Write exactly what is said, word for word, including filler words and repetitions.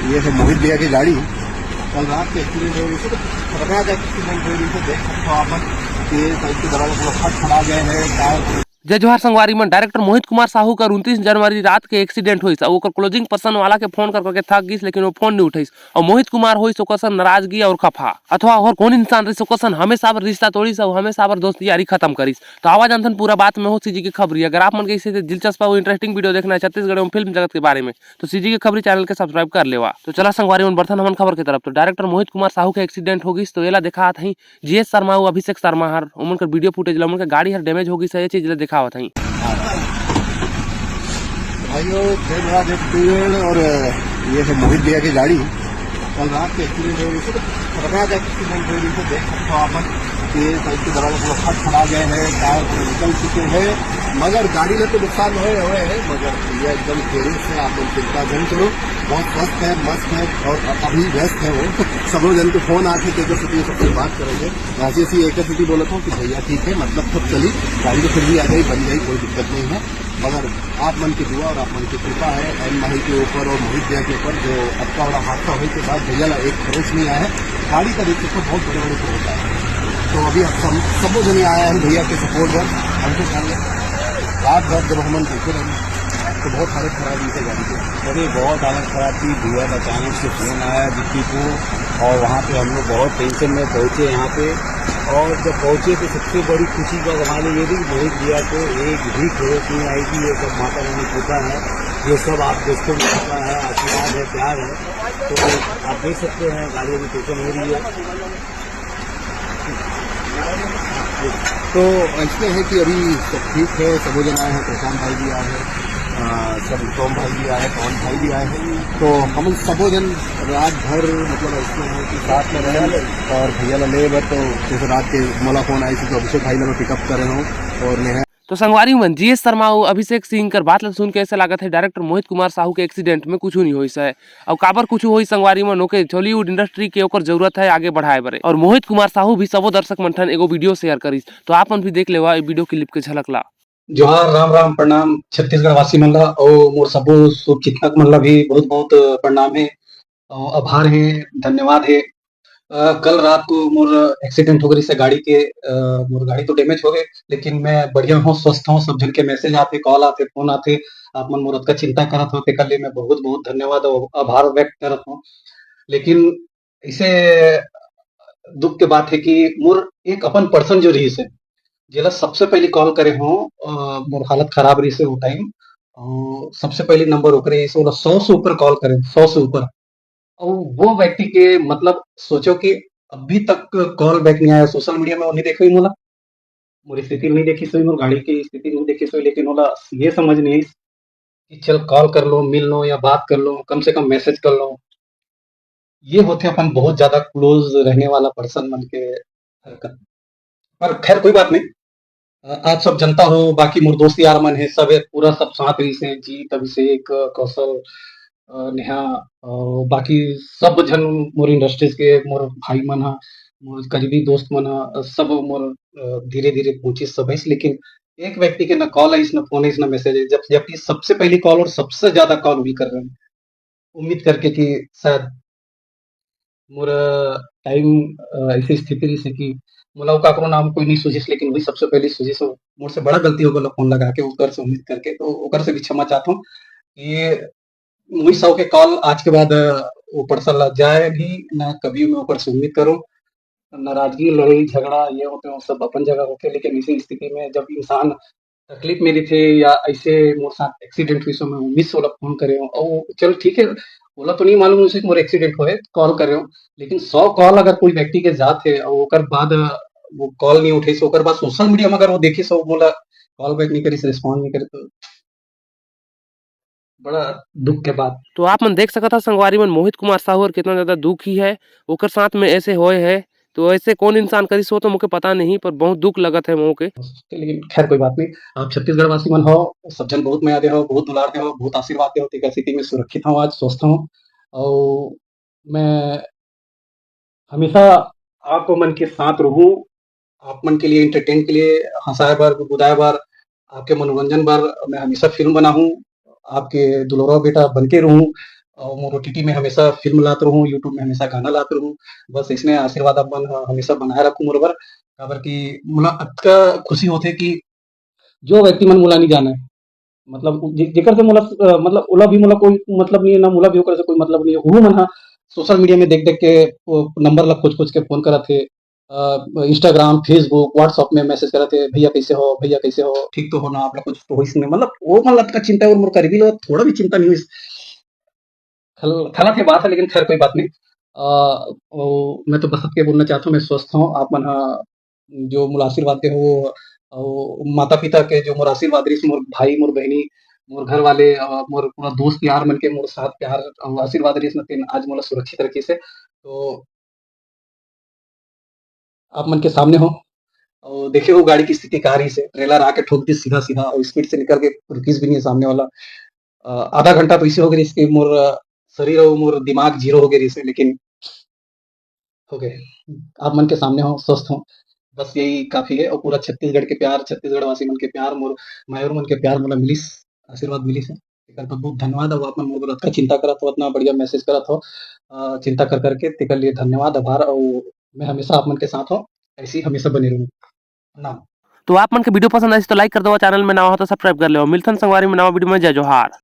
ये है मोहित भैया की गाड़ी। कल रात के एक्सीडेंट हो गई थी, तो खतरनाक एक्सीडेंट हो गई थी। देख सकते हो आप, ये साइड के दरवाजे पूरा फट फटा गए हैं, टायर पूरे जय जोहार संगवारी मन। डायरेक्टर मोहित कुमार साहू कर उनतीस जनवरी रात के एक्सीडेंट होइस अउ ओकर क्लोजिंग पर्सन वाला के फोन कर करके थक गिस, लेकिन वो फोन नहीं उठाइस। अउ मोहित कुमार होइस ओकर सन नाराजगी और खफा, अथवा और कौन इंसान रहिस ओकर सन हमेशा बर रिश्ता तोड़िस अउ हमेशा बर दोस्त यारी खत्म करिस। तो आवा जानथन पूरा बात में हो सीजी के खबरी। अगर आप मन के इसे दिलचस्प और इंटरेस्टिंग वीडियो देखना है छत्तीसगढ़ एवं फिल्म जगत के बारे में, तो सीजी के खबरी चैनल के सब्सक्राइब कर लेवा। तो चला संगवारी मन, बढ़थन हमन खबर के तरफ। तो डायरेक्टर मोहित कुमार साहू के एक्सीडेंट हो गिस, तो एला देखात हई जीएस शर्मा अउ अभिषेक शर्मा हर, ओमन कर वीडियो फुटेज ला, ओमन के गाड़ी हर डैमेज हो गिस हे, ये चीज ला देखावत हई। भाइयों, जय महादेव पटेल और ये है मोहित भैया की गाड़ी। कल रात के एक्सीडेंट हो गई थी, तो खतरनाक एक्सीडेंट हो गई थी। देख सकते हो आप, ये साइड के दरवाजे पूरा फट फटा गए हैं, टायर पूरे निकल चुके हैं, मगर गाड़ी में तो नुकसान हुए हुए हैं, मगर ये एकदम क्लियर से आप लोग चिंता नहीं करो, बहुत स्वस्थ है, मस्त है और अभी व्यस्त है वो। सब लोग जन के फोन आके तेजस सिटी सबसे बात करेंगे। राजेश ही एक सिटी बोला था कि भैया ठीक है, मतलब सब चली, गाड़ी तो फिर भी आ गई, बन गई, कोई दिक्कत नहीं है। मगर आप मन की दुआ और आप मन की कृपा है एन माही के ऊपर और मोहित भैया के ऊपर, जो अतका बड़ा हादसा होने के बाद भैया ला एक खरोच नहीं आया है। गाड़ी का देख सकते हो, बहुत बड़े बड़े खरोच आए हैं। तो अभी हम सब, सब जने आया है भैया के सपोर्ट में। हमको रात भर जब हम देखे रहे तो बहुत हालत खराब हुई थी गाड़ी की। अरे बहुत हालत खराब थी, भैया का अचानक से फोन आया जिप्पी को, और वहाँ पे हम लोग बहुत टेंशन में पहुँचे यहाँ पे। और जब पहुँचे तो सबसे बड़ी खुशी का हमारे ये थी कि मोहित भैया को एक भी खरोच नहीं आएगी। ये सब माता रानी कृपा है, ये सब आप दोस्तों की कृपा है, आशीर्वाद है, प्यार है। तो आप देख सकते हैं गाड़ी अभी टेंशन हो रही है। तो इसमें है कि अभी सब ठीक है, सबो जन आए हैं, प्रशांत भाई भी आए हैं, अ, सब टॉम भाई भी आए हैं, पवन भाई भी आए हैं। तो हम सबो जन रात भर मतलब इसमें है कि साथ में रहे और भैया ला ले बर, तो जैसे रात के मोला फोन आए थे तो अभिषेक भाई ला मैं पिकअप करे हूँ और नेहा तो संगवारी मन, जीएस शर्मा अउ अभिषेक सिंह कर बात ला सुन के ऐसे लागत है डायरेक्टर मोहित कुमार साहू के एक्सीडेंट में कुछ नहीं होइस है। अउ काबर कुछ होइस संगवारी मन, ओके Chhollywood इंडस्ट्री के ओकर जरूरत है आगे बढ़ाए बर। और मोहित कुमार साहू भी सबो दर्शक मन ठन एगो वीडियो शेयर करिस, तो आप मन भी देख लेवा ए वीडियो क्लिप के झलक ला। जोहार, राम राम, प्रणाम छत्तीसगढ़ वासी मन ला, अउ मोर सबो शुभचिंतक मन ला भी बहुत बहुत प्रणाम है, अउ आभार है, धन्यवाद है। अ, कल रात को मोर एक्सीडेंट हो गई से गाड़ी के, अ, मोर गाड़ी तो डैमेज हो गए, लेकिन मैं बढ़िया हूँ, स्वस्थ हूँ। सब जन के मैसेज आते, कॉल आते, फोन आते, आप मन मोर अतका चिंता करत हो, तेकर लिए मैं बहुत बहुत धन्यवाद और आभार व्यक्त करत हूँ। लेकिन इसे दुख के बात है कि मोर एक अपन पर्सन जो रही से, जेला सबसे पहले कॉल करे हो, अ, मोर हालत खराब रही से वो टाइम, अ, सबसे पहले नंबर ओकरे, इसे ओला सौ से ऊपर कॉल करे, सौ से ऊपर। अउ वो व्यक्ति के मतलब सोचो कि अभी तक कॉल बैक नहीं आया, सोशल मीडिया में वो नहीं देखे मोला, मोर स्थिति नहीं देखी सोई, मोर गाड़ी की स्थिति नहीं देखी सोई, लेकिन ओला ये समझ नहीं आई कि चल कॉल कर लो, मिल लो या बात कर लो, कम से कम मैसेज कर लो। ये होथे अपन बहुत ज्यादा क्लोज रहने वाला पर्सन मन के हरकत। पर खैर कोई बात नहीं। अ, आप सब जनता हो, बाकी मोर दोस्त यार मन है, सब एक पूरा सब साथ रही से, जीत, अभिषेक, कौशल, अ, नेहा, अ, बाकी सब झन मोर इंडस्ट्रीज के मोर भाई मन हा, मोर करीबी दोस्त मन हा, सब मोर, अ, धीरे धीरे पहुंचिस सब है। लेकिन एक व्यक्ति के ना कॉल आइस, ना फोन आइस, ना मैसेज आइस, जब जबकि सबसे पहली कॉल और सबसे ज्यादा कॉल भी कर रहे हैं, उम्मीद करके कि शायद मोर टाइम, अ, ऐसी स्थिति रही से कि मोला वो काकरो नाम कोई नहीं सूझिस, लेकिन वही सबसे पहले सूझिस। मोर से बड़ा गलती हो गया फोन लगा के ओकर से उम्मीद करके, तो ओकर से भी क्षमा चाहता हूँ। ये वही सौ के कॉल आज के बाद, अ, वो पर्सन ला जाए भी ना, कभी मैं ओकर से उम्मीद करूँ। नाराजगी, लड़ाई झगड़ा ये होते हैं, सब अपन जगह होते हैं, लेकिन इसी स्थिति में जब इंसान तकलीफ में रहिथे या ऐसे मोर साथ एक्सीडेंट हुई, सो मैं उम्मीद से ओला फोन करे हूँ। और चल ठीक है, ओला तो नहीं मालूम उसे कि मोर एक्सीडेंट होए, कॉल करे हूँ, लेकिन सौ कॉल अगर कोई व्यक्ति के जात है और ओकर बाद वो कॉल नहीं उठे, सो ओकर बाद सोशल मीडिया में अगर वो देखे, सो बोला कॉल बैक नहीं करी, रिस्पॉन्ड नहीं करे, तो बड़ा दुख के बात। तो आप मन देख सकत हा संगवारी मन, मोहित कुमार साहू और कितना ज्यादा दुखी है, ओकर साथ में ऐसे होए है। तो ऐसे कौन इंसान करिस हो तो मोके पता नहीं, पर बहुत दुख लगत है मोके। लेकिन खैर कोई बात नहीं, आप छत्तीसगढ़ वासी मन हो, सब जन बहुत मया दे हो, बहुत दुलार दे हो, बहुत आशीर्वाद दे हो, तेकर सेती मैं सुरक्षित हूँ, आज स्वस्थ हूँ। और मैं हमेशा आप मन के साथ रहूं, आप मन के लिए एंटरटेन के लिए, हंसाए बर, गुदगुदाए बर, आपके मनोरंजन बर मैं हमेशा फिल्म बनाहूं, आपके दुलौरा बेटा बन के रहूं। अउ मोर ओटीटी में हमेशा फिल्म लात रहूं, YouTube में हमेशा गाना लात रहूं। बस इसने आशीर्वाद आप मन ह-, हमेशा बनाए रखू मोर बर, काबर कि मोला अतका खुशी होथे कि जो व्यक्ति मन मोला नहीं जाने, मतलब जे-, जेकर से मोला, अ, मतलब ओला भी मोला कोई मतलब नहीं है, ना मोला भी ओकर से कोई मतलब नहीं है। वो मन ह सोशल मीडिया में देख-देख के वो नंबर ला खोज-खोज के फोन करत हे। अ, Instagram, Facebook, WhatsApp में मैसेज करत हे, "भैया कैसे हो? भैया कैसे हो? ठीक तो हो ना? आप लोग कुछ तो होइस नहीं?" मतलब वो मन ला अतका चिंता है और मोर करीबी लोग थोड़ा भी चिंता नहीं होइस। खल-, खलत हे बात है, लेकिन खैर कोई बात नहीं। अ, ओ, मैं तो बस अतके बोलना चाहता हूँ, मैं स्वस्थ हूँ। आप मन ह जो मोला आशीर्वाद दे हो, वो, अउ माता-पिता के जो मोर आशीर्वाद रहिस, मोर भाई, मोर बहिनी, मोर घर वाले, अ, मोर पूरा दोस्त यार मन के मोर साथ प्यार अउ आशीर्वाद रहिस न, तेन आज मोला सुरक्षित रखिस हे। तो आप मन के सामने हो, अउ देखे हो गाड़ी की स्थिति का रहिस हे, ट्रेलर आके ठोक दिस सीधा-सीधा अउ स्पीड से निकल के रुकिस भी नहीं है सामने वाला। अ, आधा घंटा तो इसे हो गए इसके मोर, अ, शरीर अउ मोर दिमाग जीरो हो गए रहिस हे, लेकिन हो गए। आप मन के सामने हो, स्वस्थ हो, बस यही काफी है। और पूरा छत्तीसगढ़ के प्यार, छत्तीसगढ़ वासी मन के प्यार, मोर मायूर मन के प्यार मोला मिलिस, आशीर्वाद मिलिस है। एकर बहुत बहुत धन्यवाद। अब आप मन मोर बर अतका चिंता करत हो, अतना बढ़िया मैसेज करत हो, अ, चिंता कर करके तेकर लिए धन्यवाद, आभार। और मैं हमेशा आप मन के साथ हो, ऐसे ही हमेशा बने रहूँ। प्रणाम। तो आप मन के वीडियो पसंद आइस तो लाइक कर दो, चैनल में नवा हो तो सब्सक्राइब कर लो। मिलथन संगवारी में नवा वीडियो में। जय जोहार।